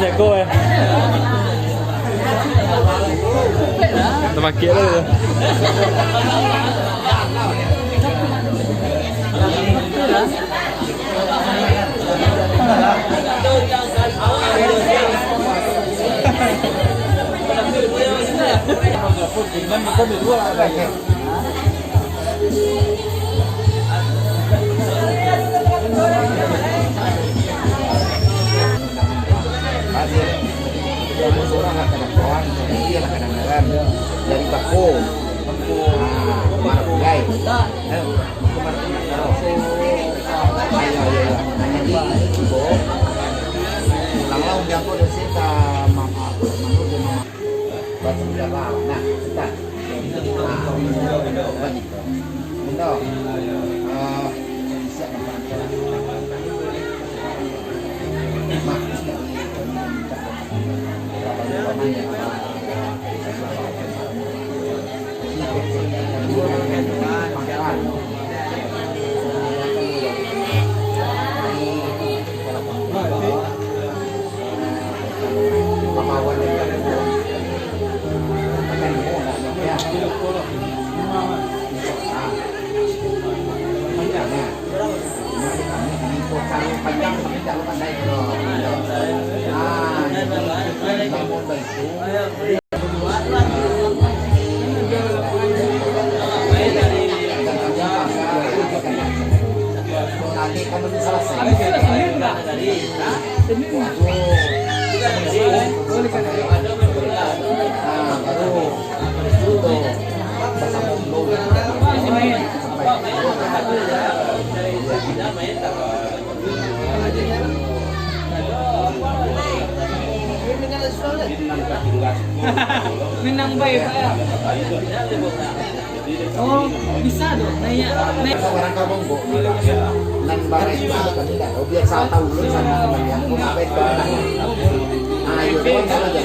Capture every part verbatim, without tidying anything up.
Jago, eh. Tamakiak lah tu. Dari Bako. Ah, Marap Gai. Eh, Ayo, ayo, ayo. Nah, jadi, ibo, pulang lah undian ko, dah sih, ka mama, mama, mama. Buat sendiri lah. Nah, bentar. Nah, apa ni? Bunda. Ah, siap, Mak. Mak. Minang bae, Pak, ya. Oh, bisa tu. Naiak, naiak. Nan barang itu kami dah tahu. Biar saya tahu dulu sama teman yang mau ngapain ke mana. Ah, iya, tuan, sama aja.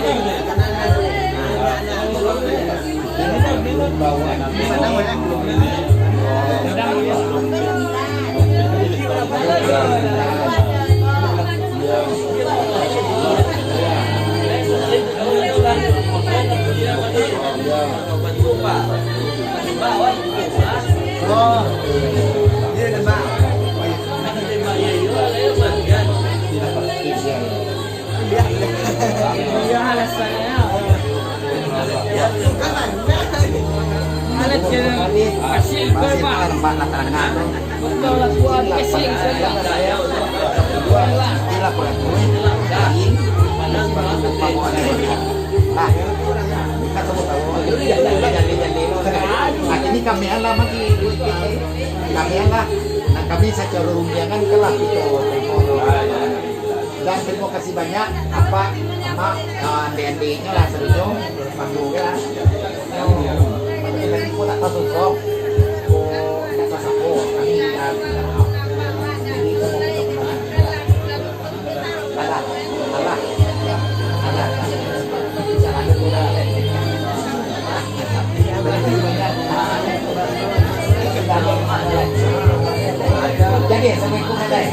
Nah, ini kami alam lagi. Kami alam. Nah, kami secara rundiangan telah kita tempo. Dan terima kasih banyak, Apak, Amak, ah, adik-adiknya lah, seluruh, Pak Lurah. Tapi kami pun tak tahu sosok. Tak tahu siapa. Kami, ah, tidak tahu. Jadi, itu mau kita kenal. Alah, alah, alah. Bisa lanjut, udah. Jadi, assalamualaikum, Adai.